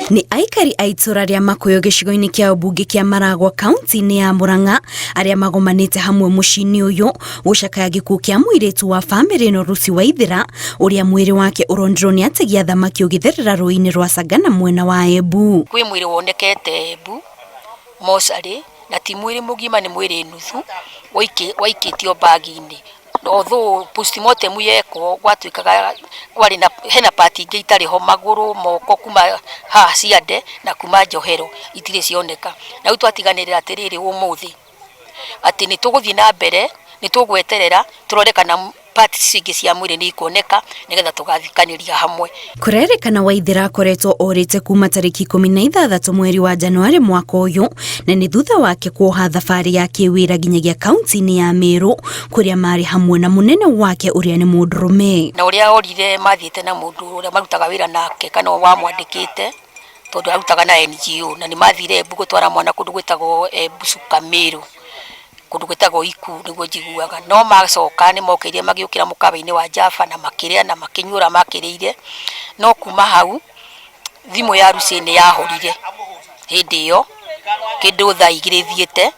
Nĩ aikari a itũra rĩa Makũyũ gĩcigo-inĩ kĩa ũmbunge kĩa Maragwa kaunti-inĩ ya Murang'a arĩa magomanĩte hamwe mũciĩ-inĩ ũyũ gũcakaya gĩkuũ kĩa mũirĩtu wa bamĩrĩ ĩno Lucy Waithera ũrĩa mwĩrĩ wake ũronirwo nĩ ategi a thamaki ũgĩtherera rũĩ-inĩ rwa Sagana mwena wa Embu. Kwĩ mwĩrĩ wonekete Embu mocarĩ na ti mwĩrĩ mũgima nĩ mwĩrĩ nuthu waikĩtio bag-inĩ. Although postmortem yekwo gwatuĩkaga kwarĩ na hena part ingĩ itarĩ ho magũrũ, moko kuma haha ciande na kuma njohero itirĩ cioneka. Na rĩu twatiganĩrĩra atĩrĩrĩ ũmũthĩ atĩ nĩ tũgũthiĩ na mbere, nĩ tũgweterera tũrore kana parts icio ingĩ cia mwĩrĩ nĩ ikuoneka nĩgetha tũgathikanĩria hamwe. Kũrerĩkana Waithera akoretwo orĩte kuma tarĩki 16 mweri wa Januarĩ mwaka ũyũ na nĩ thutha wake kuoha thabarĩ ya kĩwĩra nginyagia kaunti-inĩ ya Meru kũrĩa marĩ hamwe na mũnene wake ũrĩa nĩ mũndũrũme. Na ũrĩa orire mathiĩte na mũndũ ũrĩa marutaga wĩra nake kana wamwandĩkĩte tondũ arutaga na NGO na nĩ mathire Embu gũtwara mwana kũndũ gwĩtagwo Embu Chuka Meru. Kũndũ gwĩtagwo Ikuu nĩguo njiguaga. No macoka nĩ mokĩrire magĩũkĩra mũkawa-inĩ wa Java na makĩrĩa na makĩnyua ũrĩa makĩrĩire. No kuma hau thimũ ya Lucy nĩ yahorire hĩndĩ ĩyo kĩndũ thaa 2 thiĩte,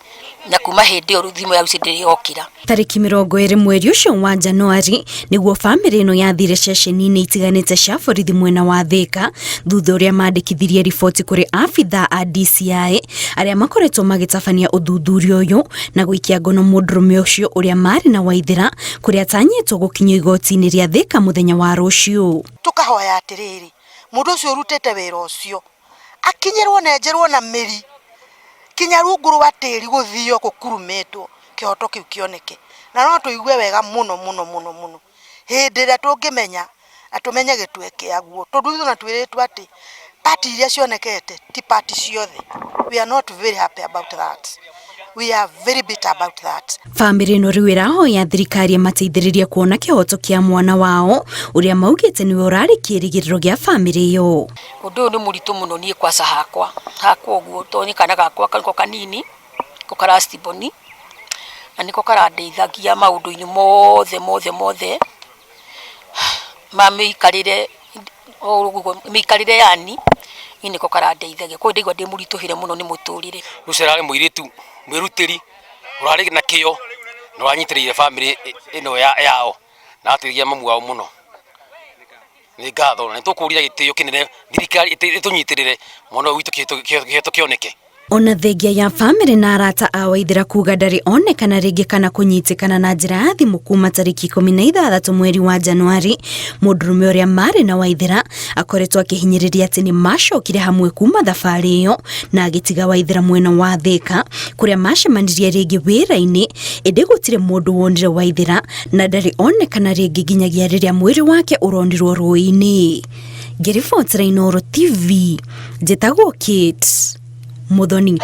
na kuma hĩndĩ ĩyo thimũ ya Lucy ndĩrĩ yokĩra. Tarĩki 20 mweri ũcio wa Januari nĩguo bamĩrĩ ĩno yathire ceceni-inĩ itiganĩte cia borithi mwena wa Thĩka thutha ũrĩa mandĩkithirie riboti kũrĩ abithaa a DCI arĩa makoretwo magĩtabania ũthuthuria ũyũ na gũikia ngono mũndũrũme ũcio ũrĩa marĩ na Waithera kũrĩa atanyĩtwo gũkinyio igoti-inĩ rĩa Thĩka mũthenya wa rũciũ. Tũkahoya atĩrĩrĩ, mũndũ ũcio ũrutĩte wĩra ũcio akinyĩrwo na enjerwo na mĩri kinya rungu rwa tĩri gũthio gũkurumĩtwo kĩhoto kĩu kĩoneke. Na no tũigue wega mũno mũno mũno mũno hĩndĩ ĩrĩa tũngĩmenya na tũmenye gĩtwe kĩaguo. Tondũ ithuĩ ona twĩrĩtwo atĩ part iria cionekete ti part ciothe. We are not very happy about that. We are very bitter about that. Bamĩrĩ ĩno rĩu ĩrahoya thirikari ĩmateithĩrĩrie kuona kĩhoto kĩa mwana wao ũrĩa maugĩte nĩwe ũrarĩ kĩĩrĩgĩrĩro gĩa bamĩrĩ ĩyo. Ũndũ ũyũ nĩ mũritũ mũno niĩ kwaca hakwa, hakwa ũguo tondũ nĩ kana gakwa nĩko kanini, nĩko ka last born, na nĩko karandeithagia maũndũ-inĩ mothe mothe mothe ma mĩikarĩre mĩikarĩre yani, niĩ nĩko karandeithagia, koguo ndaigua ndĩ mũritũhĩre mũno nĩ mũtũrĩre. Lucy ararĩ mũirĩtu mwĩrutĩri, ũrarĩ na kĩo, na ũranyitĩrĩire bamĩrĩ ĩno yao, na agateithia mamu wao mũno. Nĩ ngatho na nĩ tũkũria gĩtĩo kĩnene thirikari ĩtũnyitĩrĩre mwana ũyũ witũ kĩhoto kĩoneke. Ona thengia ya bamĩrĩ na arata a Waithera kuga ndarĩ onekana rĩngĩ kana kũnyitĩkana na njĩra ya thimũ kuma tarĩki 16 mweri wa Januari, mũndũrũme ũrĩa marĩ na Waithera akoretwo akĩhinyĩrĩria atĩ nĩ macokire hamwe kuma thabarĩ ĩyo na agĩtiga Waithera mwena wa Thĩka kũrĩa macemanirie rĩngĩ wĩra-inĩ, ĩndĩ gũtirĩ mũndũ wonire Waithera na ndarĩ onekana rĩngĩ nginyagia rĩrĩa mwĩrĩ wake ũronirwo rũĩ-inĩ. Ngĩribotera Inooro TV, njĩtagwo Kate Muthoni.